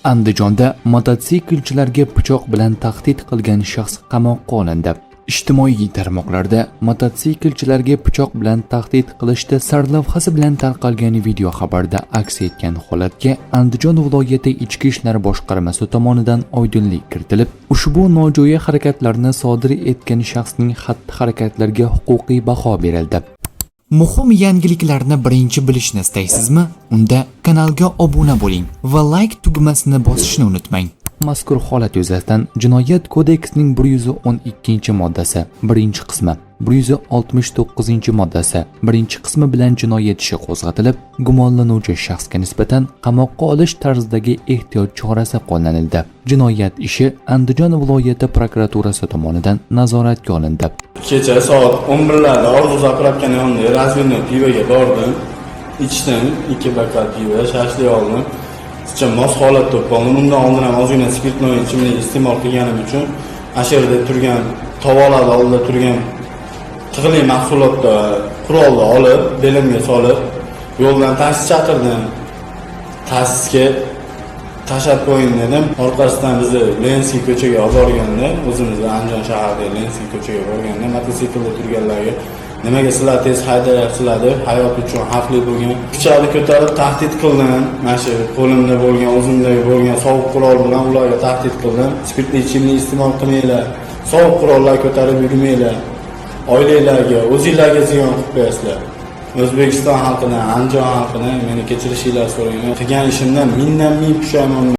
Andijonda mototsiklchilarga pichoq bilan tahdid qilgan shaxs qamoqqa olindi. Ijtimoiy tarmoqlarda mototsiklchilarga pichoq bilan tahdid qilishda sarlavhasi bilan tarqalgan video xabarda aks etgan holatga Andijon viloyati Ichki ishlar boshqarmasi tomonidan oydinlik kiritilib, ushbu nojo'ya harakatlarni sodir etgan shaxsning xatti-harakatlariga huquqiy baho berildi. Muhim yangiliklarni birinchi bilishni istaysizmi? Unda kanalga obuna bo'ling va like tugmasini bosishni unutmang. Mazkur holat yuzasidan Jinoyat kodeksining 112-moddasi, 1-qismi, 169-moddasi, 1-qismi bilan jinoyat ishi qo'zg'atilib, gumonlanuvchi shaxsga nisbatan qamoqqa olish tarzidagi ehtiyot chorasi qo'llanildi. Jinoyat ishi Andijon viloyati prokuraturasi tomonidan nazoratga olindi. Kecha soat 11larda Orzu заправка ni yonida razvedной pivoga bordim. Ichdim, 2 bokal pivo, shashlik oldim. Picha mos holatda bo'lib qoldim. Undan oldin ham ozgina спиртной ichimlik iste'mol qilganim uchun o'sha yerda turgan tovoqlarni oldida turgan tig'li mahsulotni, qurolni olib, belimga solib, yo'ldan taksi chaqirdim. Taksiga tashlab qo'ying dedim. Orqasidan bizni Lenskiy ko'chaga olib borganda, o'zimizni Andijon shahridagi Lenskiy ko'chaga borganda mototsiklda turganlarga nimaga sizlar tez haydayapsizlar deb, hayot uchun xavfli bo'lgan pichoqni ko'tarib tahdid qildim. Mana shu qo'limda bo'lgan, o'zimdagi bo'lgan sovuq qurol bilan ularga tahdid qildim. Spirtli ichimlik iste'mol qilmanglar, sovuq qurollar ko'tarib yurmanglar. Oilanglarga, o'zinglarga ziyon qilib qo'yasizlar. O'zbekiston xalqidan, Andijon xalqidan meni kechirishinglarni so'rayman. Qilgan ishimdan mingdan ming pushaymonman.